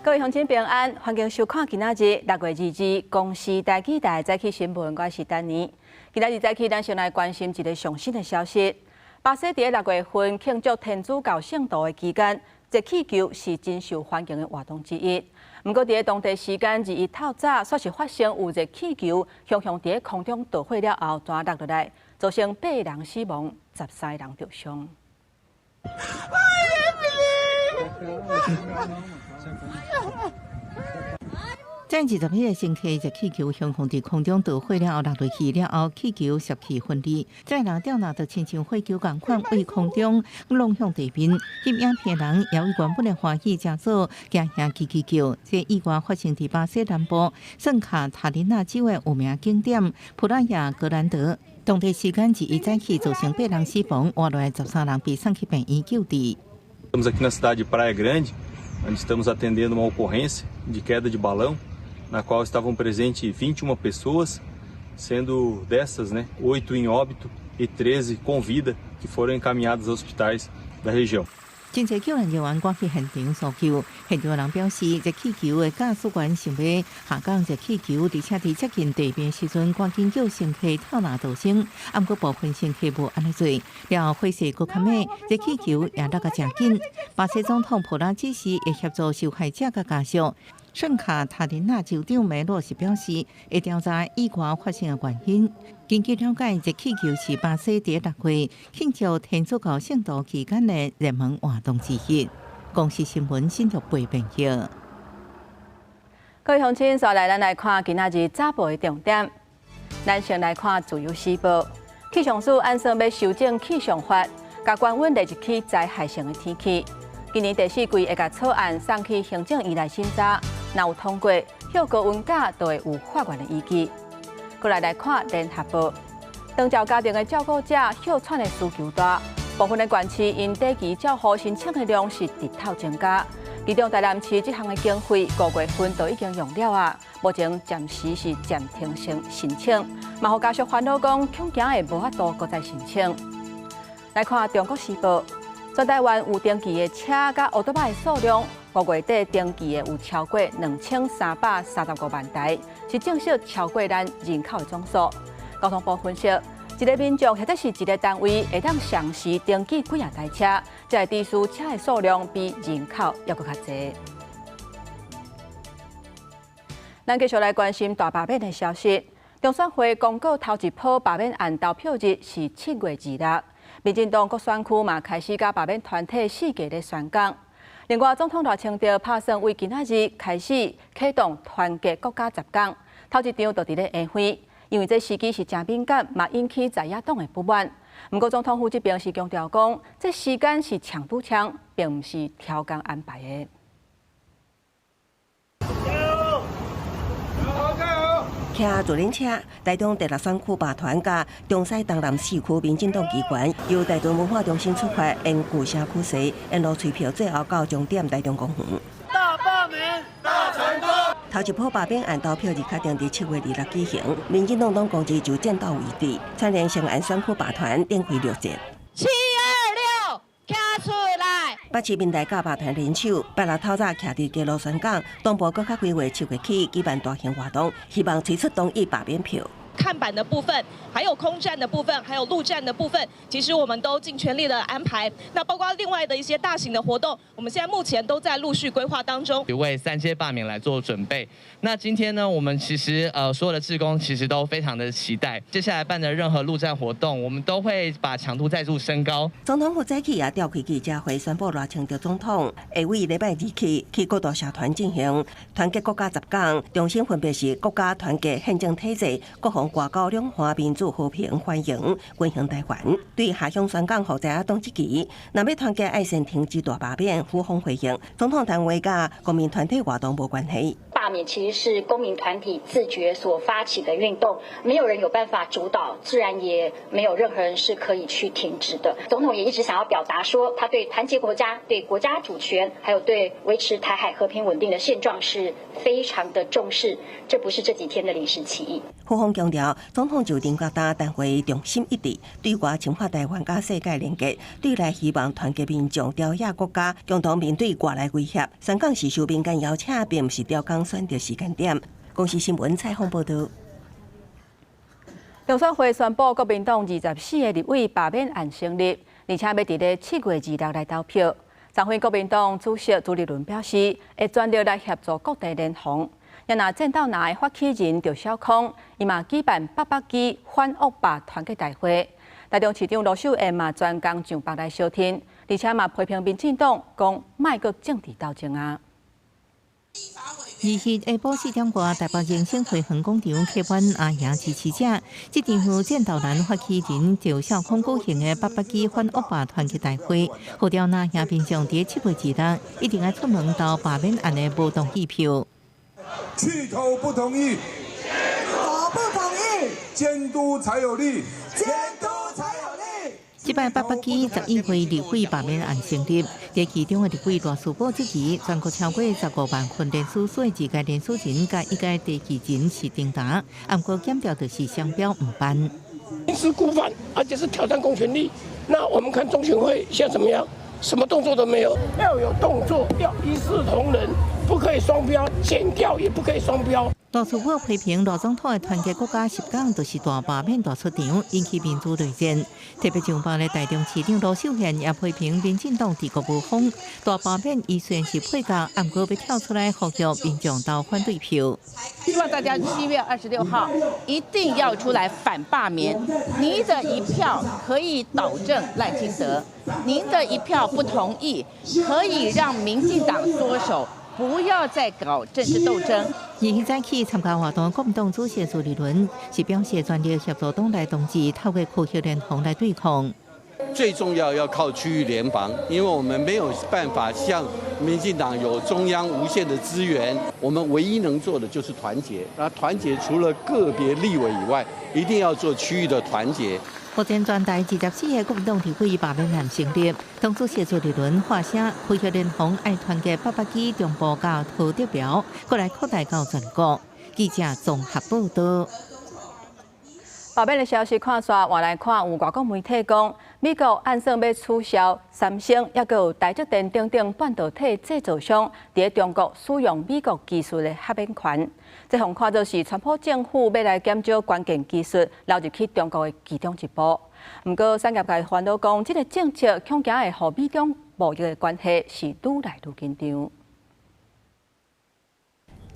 各位鄉親平安，歡迎收看今仔日6月22日公視台語台早起新聞，我是丹妮。今仔日早起，咱先來關心一个上新的消息。巴西佇6月份慶祝天主教聖徒的期間，熱氣球是真受歡迎的活動之一。毋過，佇當地時間21透早，煞是發生有熱氣球雄雄佇空中著火了後，彈落落來，造成八人死亡，13人著傷。這21个乘客熱氣球雄雄佇空中著火了後落落去了後，氣球攝去分離，載人吊籃就親像火球仝款，對空中浪向地面。翕影片人也為原本的歡喜成做驚嚇起起叫。這意外發生佇巴西南部聖卡塔琳娜州的有名景點普拉亞格蘭德。當地時間21早起造成八人死亡，活落來13人被送去病院救治。 Estamos aqui na cidade de Praia Grande, onde estamos atendendo uma ocorrência de queda de balão, na qual estavam presentes 21 pessoas, sendo dessas, né, 8 em óbito e 13 com vida, que foram encaminhadas aos hospitais da região. 真濟救援人員趕去現場搜救，現場人表示，熱氣球的駕駛員想欲下降熱氣球，而且佇接近地面時陣，趕緊叫乘客跳籃逃生。毋過部分乘客無按呢做，了後火勢閣較猛，熱氣球也落甲誠緊。巴西總統普拉指示會協助受害者佮家屬。聖卡塔琳娜州長梅洛斯表示，會調查意外發生的原因。根據了解，熱氣球是巴西佇6月慶祝天主教聖徒期間的熱門活動之一。公視新聞新竹報編。各位鄉親，接來咱來看今仔日早報的重點。咱先來看《自由時報》，氣象署按算欲修正氣象法，共高溫列入去災害性的天氣。今年第四季會共草案送去行政院來審查，若有通過，歇高溫假就會有法源的依據。過來來看《聯合報》，長照家庭的照顧者歇喘的需求大，部分的縣市𪜶短期照護申請的量是直透增加。其中台南市這項的經費5月份就已經用了啊，目前暫時是暫停申請，嘛予家屬煩惱講，恐驚會無法度閣再申請。來看《中國時報》，全台灣有登記的車佮烏多仔的數量，5月底登記的有超過2335萬台，是正式超過咱人口的總數。交通部分析，一个民眾或者是一个單位會當同時登記幾仔台車，才會致使車的數量比人口猶閣較濟。咱繼續來關心大罷免的消息。中選會公告頭一波罷免案投票日是7月26，民進黨各選區嘛開始佮罷免團體四界咧宣講。另外，總統賴清德拍算為今仔日開始啟動團結國家十工，頭一場就佇咧安徽，因為這時機是誠敏感，嘛引起在野黨的不滿。毋過總統府這邊是強調講，這時間是搶拄搶，並毋是超工安排的。騎自輪車，台中第六選區罷團佮中西東南四區民進黨機關，由大屯文化中心出發，沿舊城區西，沿路催票，最後到終點台中公園。大罷免，大成功。頭一波罷免案投票日確定佇7月26舉行，民進黨黨公職就戰鬥為地，串聯成安選區罷團展開六戰。726，站出來！北市民代佮罷團聯手，拜六透早徛佇街路宣講，東部閣較規劃7月起舉辦大型活動，希望催出同意罷免票。看板的部分，還有空戰的部分，還有陸戰的部分，其實我們都盡全力的安排。那包括另外的一些大型的活動，我們現在目前都在陸續規劃當中，為三階罷免來做準備。那今天呢，我們其實所有的志工其實都非常的期待，接下來辦的任何陸戰活動，我們都會把強度再度升高。總統府早起也召開記者會，宣布賴清德總統會為禮拜二起去各大社團進行團結國家十工，中心分別是國家團結憲政體制、國防外交、兩岸民主和平歡迎、軍行台灣。對下鄉宣講予在野黨質疑，若欲團結愛先停止大罷免，府方回應，總統談話佮公民團體活動無關係。罷免其實是公民團體自覺所發起的運動，沒有人有辦法主導，自然也沒有任何人是可以去停止的。總統也一直想要表達說，他對團結國家、對國家主權，還有對維持台海和平穩定的現狀是非非常的重視，這不是這幾天的臨時起意。傅峰強調，總統就任到今單會重心一致，對外深化台灣佮世界連結，對內希望團結民眾、朝野國家，共同面對外來威脅。宣講是受民間邀請，並毋是刁工選擇時間點。公視新聞採訪報道。中選會宣布國民黨24個立委罷免案成立，而且欲佇咧7月26來投票。昨昏國民黨主席朱立倫表示，會全力來協助各地聯防。若戰鬥藍的發起人趙少康，伊嘛舉辦800支反惡霸團結大會。台中市長盧秀燕嘛專工上北來相挺，而且嘛批評民進黨講莫閣政治鬥爭啊。二日下晡4點外，台北榮星會園廣場客滿阿贏支持者。這場由戰鬥藍發起人趙少康舉行的800支反惡霸團結大會，號召藍營民眾佇7月26一定愛出門投罷免案的無同意票。去投不同意，投不同意，監督才有力，監督才有力。這擺800支11會立委罷免案成立，佇其中的立委賴士葆質疑，全國超過15萬份連署書的二階連署人佮一階登記人是重疊，毋過檢調就是雙標毋辦。明知故犯，而且是挑戰公權力。那我們看中選會現在怎麼樣？什麼動作都沒有，要有動作，要一視同仁，不可以雙標，檢調也不可以雙標。賴士葆批評賴總統的團結國家十講就是大罷免大出場，引起民主內戰。特別上北的台中市長盧秀燕也批評民進黨治國無方，大罷免伊雖然是配角，毋過欲跳出來呼籲民眾投反對票。希望大家7月26號一定要出來反罷免，你的一票可以導正賴清德，您的一票不同意，可以讓民進黨縮手。不要再搞政治鬥爭。二早起參加活動，國民黨主席朱立倫是表示全力協助黨內同志透過區域聯防來對抗。最重要要靠區域聯防，因為我們沒有辦法像民進黨有中央無限的資源，我們唯一能做的就是團結。那團結除了個別立委以外，一定要做區域的團結。目前全台24個國民黨立委罷免案成立，黨主席朱立倫發聲，區域聯防愛團結800支中部佮桃竹苗，閣來擴大到全國。記者綜合報道。罷免的消息看煞，換來看有外國媒體講，美國按算欲取消三星，抑閣有台積電等等半導體製造商佇中國使用美國技術的豁免權。這予看做是川普政府欲來減少關鍵技術流入去中國的其中一步。毋過產業界煩惱講，這個政策恐驚會予美中貿易的關係是愈來愈緊張。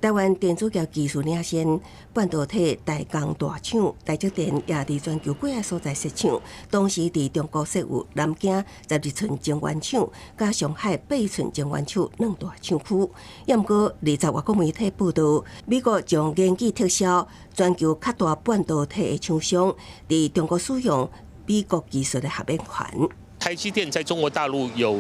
台灣電子業技術領先，半導體代工大廠台積電也佇全球幾个所在設廠，同時佇中國設有南京12寸晶圓廠，佮上海8寸晶圓廠兩大廠區。毋過20外國媒體報道，美國將研擬撤銷全球較大半導體的廠商佇中國使用美國技術的豁免權。台積電在中國大陸有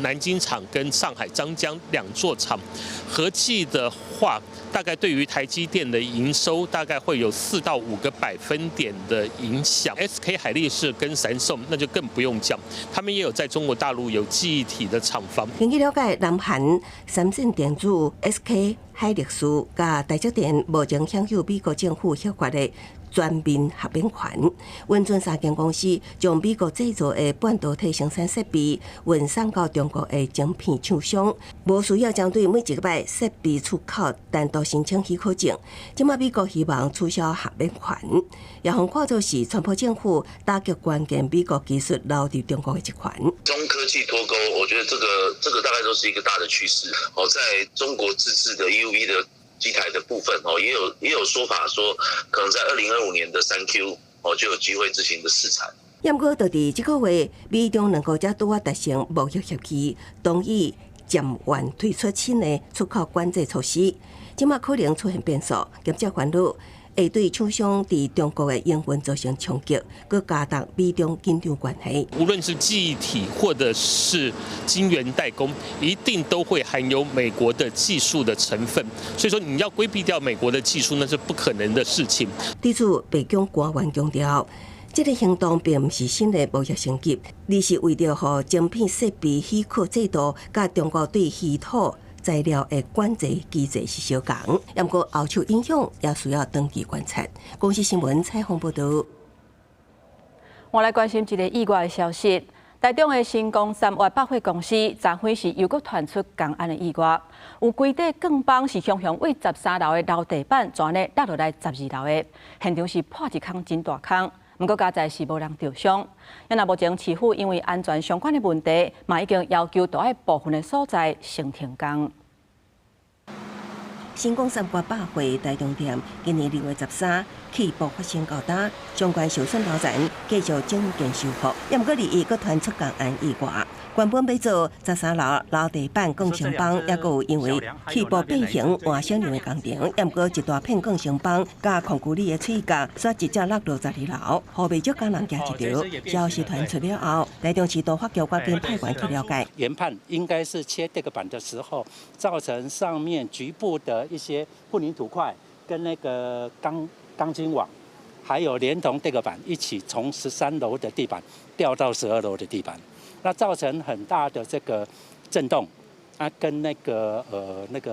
南京廠跟上海張江兩座廠，合計的話，大概對於台積電的營收大概會有4到5個百分點的影響。SK 海力士跟三星那就更不用講，他們也有在中國大陸有記憶體的廠房。根據了解，南韓三星電子、SK 海力士佮台積電目前享有美國政府核發的全面豁免權，允准三間公司將美國製造的半導體生產設備運送到中國的晶片廠商，無需要針對每一擺設備出口單獨申請許可證。這馬美國希望取消豁免權，也予看做是川普政府打擊關鍵美國技術流入中國的一環。中科技脫鈎，我覺得這個大概都是一個大的趨勢。哦，在中國自製的 EUV 的機台的部分哦，也有說法說，可能在2025年的3Q 哦就有機會執行的試產。毋過，就佇這個月，美中兩國才拄仔達成貿易協議，同意暫緩推出新的出口管制措施，這馬可能出現變數，業者煩惱會對廠商佇中國的營運造成衝擊，閣加重美中緊張關係。無論是記憶體或者是晶圓代工，一定都會含有美國的技術的成分。所以說，你要規避掉美國的技術，那是不可能的事情。對此，白宮官員強調，這個行動並毋是新的貿易升級，而是為著予晶片設備許可制度佮中國對稀土材材料的管制機制是相仝，毋過後續影響也需要長期觀察。公視新聞採訪報導。我來關心一個意外的消息。台中的新光三越百貨公司，昨昏是又閣傳出工安的意外，有規塊鋼板是雄雄佇13樓的樓地板，全咧落落來12樓的，現場是破一空真大空。毋過佳哉是無人著傷。若目前市府因為安全相關的問題，嘛已經要求著愛部分的所在先停工。新光三越百貨台中店今年2月13氣爆發生到今，相關受損樓層繼續整建修復，毋過21閣傳出工安意外。原本欲做13樓樓地板鋼箱板，抑閣有因為氣爆變形換小量的工程，毋過一大片鋼箱板佮礦區裡的喙角，煞直接落到12樓，予袂少工人驚一著。消息傳出了後，台中市都發局趕緊派員去了解。研判應該是切這個板的時候，造成上面局部的一些混凝土塊跟那個鋼筋網，還有連同這個板一起從13樓的地板掉到12樓的地板，那造成很大的這個震動啊，跟那個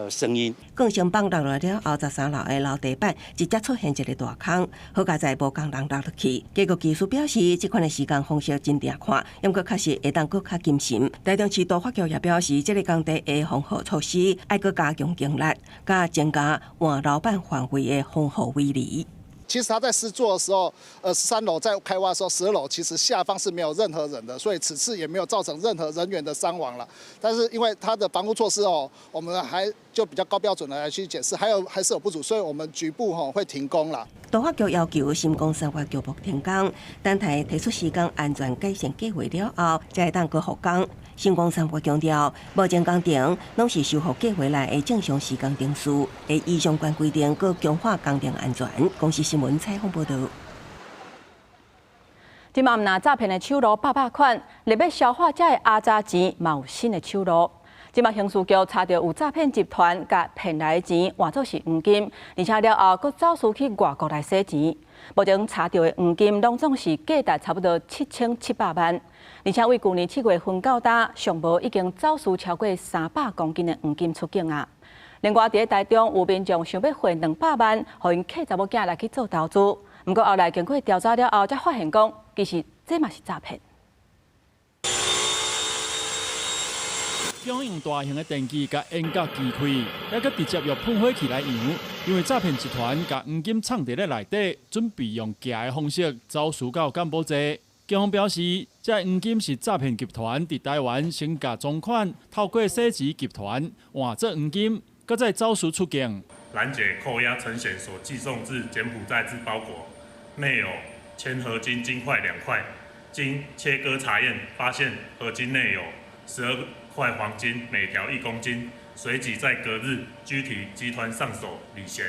聲音。鋼箱板落來了後，13樓的樓地板直接出現一個大空，好佳哉無工人落落去。結果技師表示，這款的施工方式真定看，毋過確實會當閣較謹慎。台中市都發局也表示，這個工地的防護措施愛閣加強警力，佮增加換樓板範圍的防護圍籬。其實他在施作的時候，13樓在開挖的時候，12樓其實下方是沒有任何人的，所以此次也沒有造成任何人員的傷亡了。但是因為他的防護措施哦，我們還就比較高標準的來去檢視，還是有不足，所以我們局部吼會停工啦。都發局要求新光三越局部停工，等待提出施工安全改善計劃了後，才會當閣復工。新光三越強調，目前工程攏是修復計劃內的正常施工程序，會依相關規定閣強化工程安全。公視新聞採訪報導。這馬毋但詐騙的手路百百款，欲來消化這个阿雜錢，嘛有新的手路。這馬刑事局查著有詐騙集團共騙來的錢換做是黃金，而且了後閣走私去外國來洗錢。目前查著的黃金攏總是價值差不多7700萬，而且為舊年7月份到今，上無已經走私超過300公斤的黃金出境啊。另外，佇台中有民眾想欲匯200萬，予𪜶契查某囝來去做投資，毋過後來經過調查了後，才發現講其實這嘛是詐騙。警方用大型的電器共煙角支開，猶閣直接用噴火器來揚，因為詐騙集團共黃金藏佇咧內底，準備用寄的方式走私到柬埔寨。警方表示，這黃金是詐騙集團佇台灣先共贓款，透過洗錢集團換做黃金，閣再走私出境。攔截扣押陳顯所寄送至柬埔寨之包裹，內有鉛合金金塊2塊，經切割查驗，發現合金內有12塊黃金，每條1公斤。隨即在隔日拘提集團上首李賢，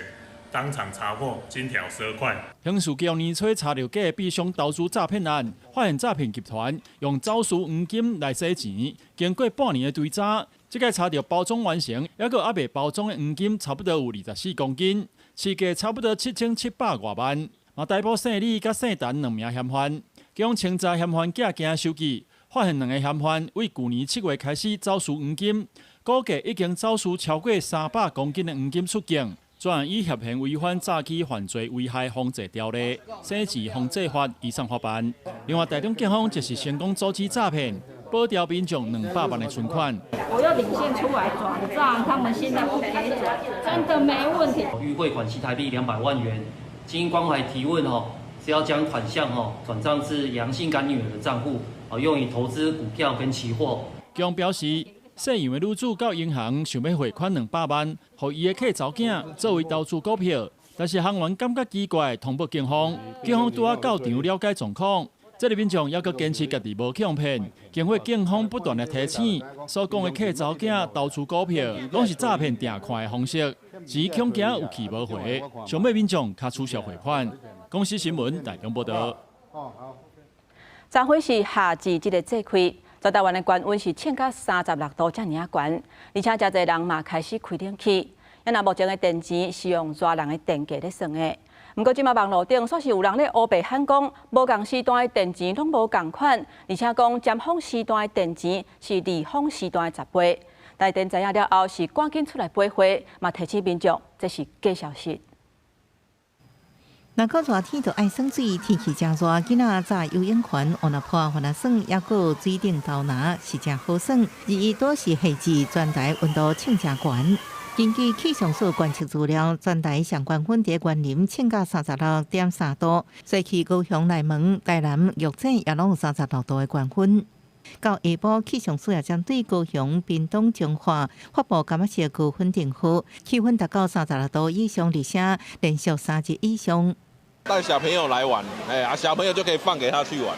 當場查獲金條12塊。刑事局年初查著假幣商投資詐騙案，發現詐騙集團用走私黃金來洗錢。經過半年的追查，這擺查著包裝完成，猶閣猶未包裝的黃金，差不多有24公斤，市價差不多7700外萬。嘛逮捕姓李佮姓陳兩名嫌犯，警方清查嫌犯寄行手機，發現兩个嫌犯為舊年7月開始走私黃金，估計已經走私超過300公斤的黃金出境。專案以涉嫌違反詐欺犯罪危害防制條例、洗錢防制法移送法辦。另外，台中警方則是成功阻止詐騙，保掉民眾200萬的存款。我要領現出來轉賬，他們現在不給轉，真的沒問題。欲匯款新台幣200萬元，經關懷提問吼，是要將款項吼轉賬至楊姓乾女兒的賬戶，哦，用於投資股票跟期貨。警方表示，姓楊的女子到銀行想欲匯款200萬，予伊的契查某囝作為投資股票，但是行員感覺奇怪，通報警方，警方拄仔到場了解狀況。這个民眾猶閣堅持家己無去予騙，經過警方不斷的提醒，所講的契查某囝投資股票，攏是詐騙定款的方式，錢恐驚有去無回，上尾民眾較取消匯款。公視新聞台中報導。昨昏是夏至這个節氣，全台灣的高溫是衝到36度遮爾仔懸，而且誠濟人嘛開始開冷氣。啊，目前的電錢是用熱人的電價咧算的。毋過，這馬網路頂煞是有人咧烏白喊講，無仝時段的電錢攏無仝款，而且講尖峰時段的電錢是離峰時段的10倍。台電知影了後是趕緊出來駁回，嘛提醒民眾這是假消息。若閣熱天就愛耍水，天氣誠熱，囡仔紮游泳圈，往那破予若耍，抑閣有水頂投籃，是誠好耍。而伊拄是夏季，全台溫度衝誠懸。根據氣象署觀測資料，全台上懸溫佇員林衝到36.3度，西去高雄、內門、台南、玉井也攏有36度的懸溫。到下晡，氣象署也針對高雄、屏東、彰化發布柑仔色高溫警報，氣溫達到36度以上，而且連續3日以上。帶小朋友來玩，哎啊，小朋友就可以放給他去玩，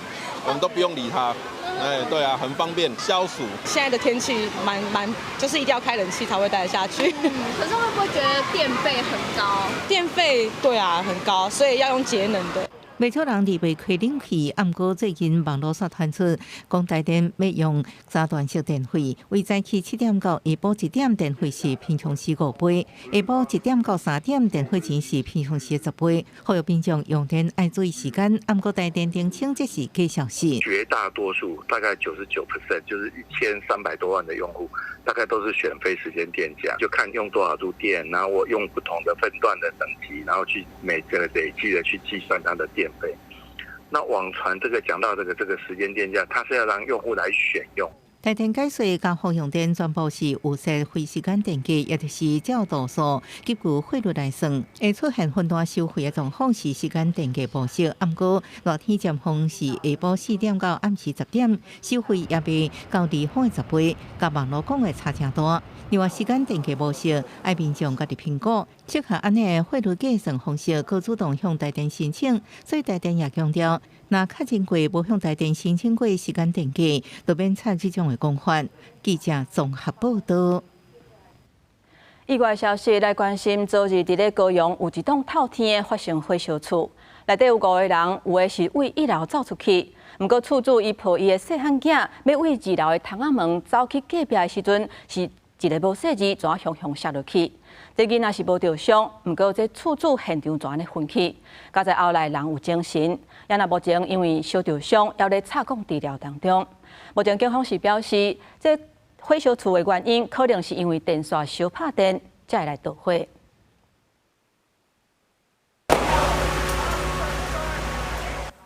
我們都不用理他，哎，對啊，很方便消暑。現在的天氣蠻，就是一定要開冷氣才會待得下去。可是會不會覺得電費很高？電費對啊，很高，所以要用節能的。袂少人佇袂開冷氣，毋過最近網路煞傳出，講台電欲用三段式電費，為早起7點到下晡1點電費是平常時5倍，下晡1點到3點電費錢是平常時10倍。呼籲民眾用電愛注意時間，毋過台電澄清這是假消息。絕大多數大概99%，就是1300多萬的用戶，大概都是選非時間電價，就看用多少度電，然後我用不同的分段的等級，然後去每個累計的去計算它的電費。那網傳這個講到這個時間電價，它是要讓用戶來選用。台電解說，交予用電全部是有設非時間電價，也就是照度數根據費率來算，會出現分段收費的狀況是時間電價模式。毋過熱天尖峰是下晡4點到暗時10點，收費也袂較離峰的10倍，佮網路講的差誠大。另外，時間電價模式愛民眾家己評估，適合按呢費率計算方式，閣主動向台電申請。所以台電也強調，若確認過無向台電申請過時間電價，就免採這種的講法。記者綜合報道。意外消息來關心，昨日佇咧高雄有一棟透天的發生火燒厝，內底有五個人，有的是對一樓走出去，毋過厝主伊抱伊的細漢囝，欲對二樓的窗仔門走去隔壁的時陣，是一个無細膩，怎雄雄摔落去？這囡仔是無著傷，毋過這厝主現場就按呢昏去。佳哉後來人有精神，也若目前因為燒著傷，猶咧插管治療當中。目前警方是表示，這火燒厝的原因可能是因為電線燒拍電，才會來導火。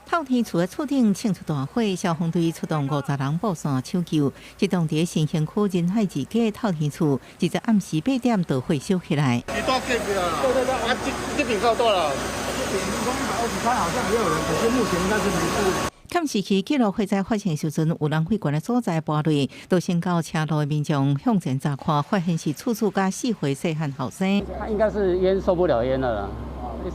透天厝的厝頂衝出大火，消防隊出動50人布線搶救。這棟佇新興區仁海二街透天厝，直至暗時8點導火燒起來。對對對，啊，這邊夠多了，這邊123好像也有人，可是目前應該是沒事。監視器記錄火災發生時陣，有人火懸的所在跋落，都先到車路的民眾向前查看，發現是厝主佮四歲細漢後生。他應該是煙受不了煙了啦，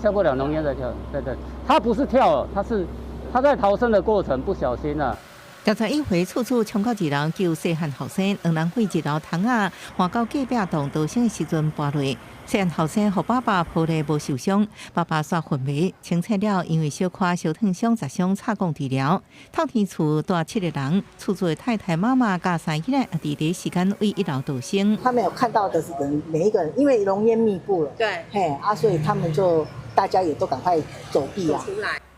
受不了濃煙在跳，對對，他不是跳，他是他在逃生的過程不小心啦。61歲厝主衝到二樓救細漢後生，兩人對一樓窗仔滑到隔壁棟逃生的時陣跋落。細漢後生予爸爸抱咧無受傷，爸爸煞昏迷，清醒了，因為小可燒燙傷砸傷，插管治療。透天厝蹛七个人，厝主的太太、媽媽佮三囡仔，佇第一時間對一樓逃生。他們有看到的是人，每一個人，因為濃煙密布了，對，嘿啊，所以他們就大家也都趕快走避啊。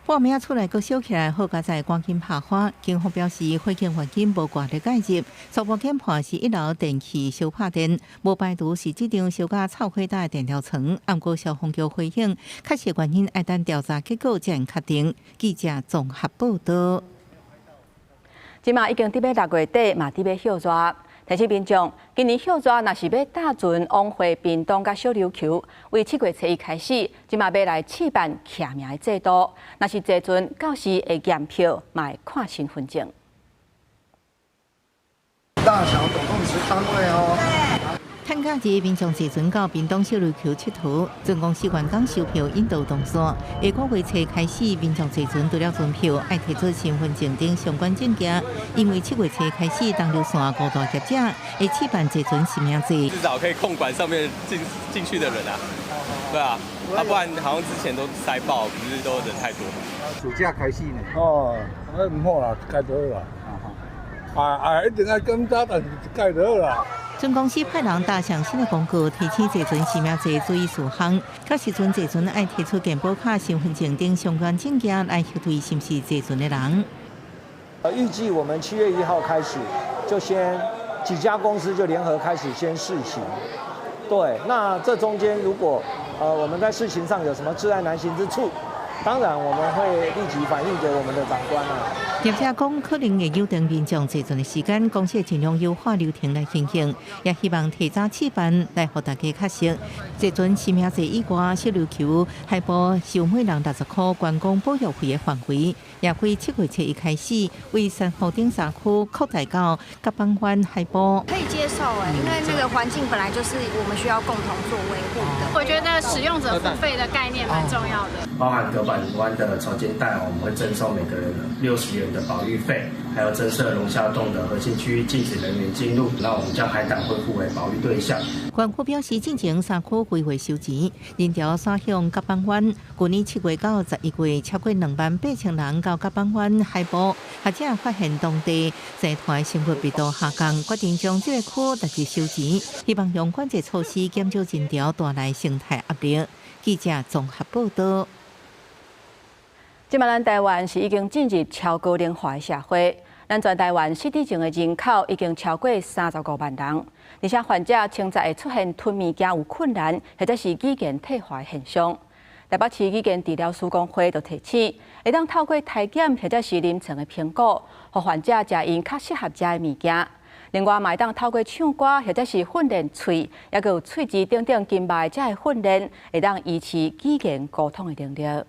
半暝仔厝內閣燒起來，好佳哉趕緊拍火。警方表示，火警原因無外力介入，初步研判是一樓電器燒拍電，無排除是這場燒甲臭火焦的電療床。毋過消防局回應，確實原因愛等調查結果才能確定。記者綜合報道。這馬已經佇欲6月底，嘛佇欲歇熱。提醒民眾，今年歇熱若是欲搭船往回屏東佮小琉球，為7月初1開始，這馬欲來試辦記名的制度。若是坐船，到時會驗票，嘛會看身份證。大小總共十單位哦。趁假日，民眾坐船到屏東小琉球𨑨迌，船公司員工收票引導動線。下個月初開始，民眾坐船除了船票，愛提出身份證等相關證件。因為7月初開始，東琉線五大業者會試辦坐船實名制，至少可以控管上面進去的人啊，對啊，啊不然好像之前都塞爆，不是都人太多嗎？暑假開始呢？哦，那毋好啦，改就好啦。啊，一定愛檢查，但是改就好啦。船公司派人搭上新的廣告，提醒坐船實名制注意事項。到時陣坐船愛提出健保卡、身份證等相關證件來核對是毋是坐船的人。預計我們7月1號開始就先幾家公司就聯合開始先試行。對，那這中間如果我們在試行上有什麼窒礙難行之處，當然我們會立即反映給我們的長官啊。業者講，可能會誘導民眾坐船的時間，公司盡量優化流程來進行，也希望提早試辦來予大家較熟。坐船實名制以外，小琉球海埔收每人60塊觀光保育費的範圍，也會7月7日開始，為珊瑚頂沙區擴大到甲板灣海埔。可以接受哎，因為那個環境本來就是我們需要共同做維護的。我覺得使用者付費的概念蠻重要的。包含隔板灣的潮間帶，我們會贈送每個人60元的保育費，還有增設龍蝦洞的核心區域禁止人員進入，那我們將海膽恢復為保育對象。縣府表示，進前三區規劃收錢，人潮徙向甲板灣。舊年7月到11月，超過28,000人到甲板灣海埔，學者發現當地生態生物密度下降，決定將這個區納入收錢，希望用管制措施減少人潮帶來生態壓力。記者綜合報道。這擺咱台灣是已經進入超高齡化的社會，咱全台灣失智症的人口已經超過35萬人，而且患者清早會出現吞物件有困難，或者是語言退化的現象。台北市語言治療師公會就提醒，會當透過體檢或者是臨床的評估，予患者食𪜶較適合食的物件。另外，嘛會當透過唱歌或者是訓練喙，抑閣有喙齒等等筋肉的這个訓練，會當維持語言溝通的能力。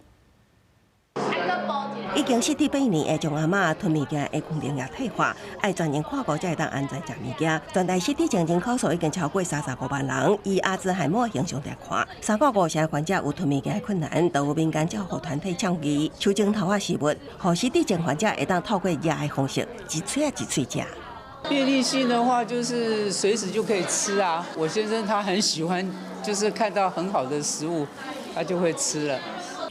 已經失智8年的張阿嬤吞物件的功能也退化，愛專人看顧才會當安全食物件。全台失智症人口數已經超過35萬人，以阿茲海默現象來看，3到5成患者有吞物件的困難，都有民間照護團體倡議，手指頭仔食物，予失智症患者會當透過嚢的方式，一喙仔一喙食。便利性的話，就是隨時就可以吃啊。我先生他很喜歡，就是看到很好的食物，他就會吃了。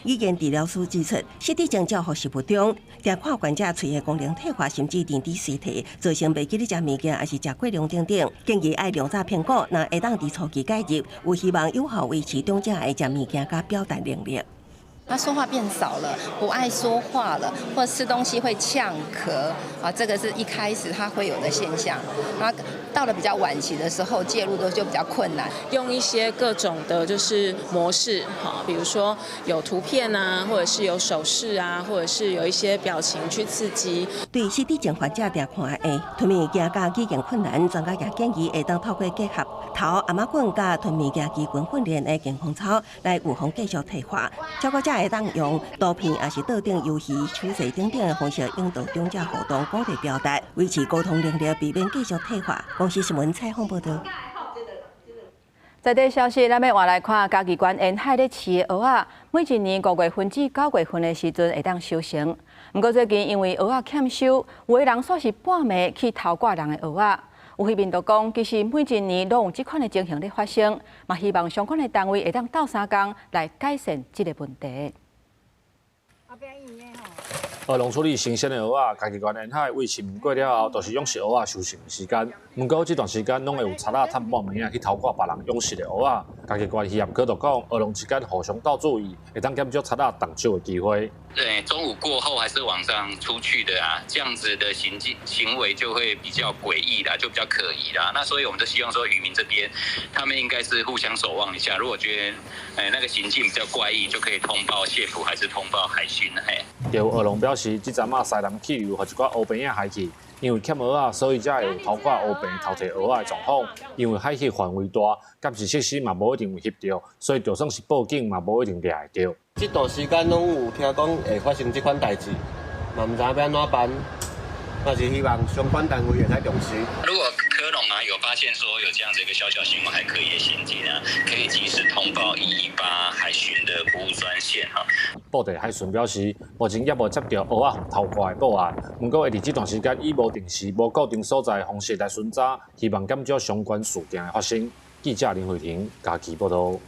語言治療師指出，失智症照護食物中，定看患者喙的功能退化，甚至認知衰退，造成袂記得食物件，抑是食過量等等。建議愛量早評估，若會當佇初期介入，有希望有效維持長者的食物件佮表達能力。他說話變少了，不愛說話了，或者吃東西會嗆咳啊，這個是一開始他會有的現象。那到了比較晚期的時候，介入的就比較困難。用一些各種的，就是模式，哈，比如說有圖片啊，或者是有手勢啊，或者是有一些表情去刺激。對失智症患者定看的吞物件佮語言困難，專家也建議會當透過結合頭頷仔棍佮吞物件肌群訓練的健康操來預防繼續退化。照顧者會當用圖片，抑是桌頂遊戲、手勢等等的方式引導長者互動，鼓勵表達，維持溝通能力，避免繼續退化。公視新聞採訪報導。在地消息，咱欲換來看嘉義縣沿海咧飼的蚵仔，每一年5月份至9月份的時陣會當收成。毋過最近因為蚵仔欠收，有的人煞是半暝去偷掛人的蚵仔。有漁民就講，其實每一年攏有這款的情形咧發生，嘛希望相關的單位會當鬥相共來改善這个問題。蚵農處理新鮮的蚵仔，嘉義縣沿海為清明過了後，就是養殖蚵仔收成的時間。毋過這段時間攏會有賊仔趁半暝仔去偷掛別人養殖的蚵仔。嘉義縣漁業局就講，蚵農之間互相鬥注意，會當減少賊仔動手的機會。對，中午過後還是晚上出去的啊，這樣子的行徑行為就會比較詭異啦，就比較可疑啦。那所以我們就希望說，漁民這邊他們應該是互相守望一下，如果覺得那個行徑比較怪異，就可以通報縣府還是通報海巡嘿。有蚵農表示，這陣仔西南氣流予一寡烏棚仔害去，因為欠蚵仔，所以才會有偷掛烏棚偷提蚵仔的狀況。因為海域範圍大，監視設施嘛無一定有翕著，所以就算是報警嘛無一定掠會著。這段時間攏有聽講會發生這款代誌，嘛毋知影欲按怎辦，嘛是希望相關單位會使重視。如果蚵農啊有發現說有這樣子一個小小行為還可以的行徑啊，可以及時通報118海巡的服務專線哈。布袋海巡表示，目前猶無接著蚵仔予偷掛的報案，毋過會佇這段時間以無定時、無固定所在的方式來巡查，希望減少相關事件的發生。記者林慧婷嘉義報導。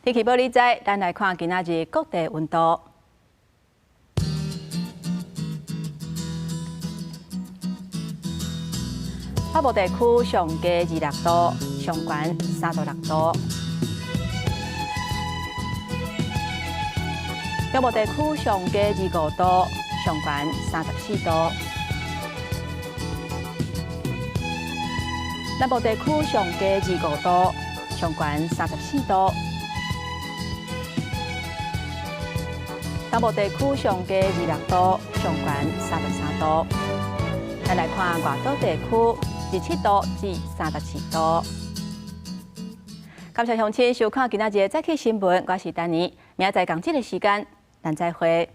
天氣報你知，咱來看今仔日各地溫度。北部地區上低26度，上懸36度。中部地區上低25度，上懸34度。南部地區上低25度，上懸34度；東部地區上低26度，上懸33度。咱來看外島地區，27度至34度。感謝鄉親收看今仔日的早起新聞，我是丹妮，明仔載仝這个時間，咱再會。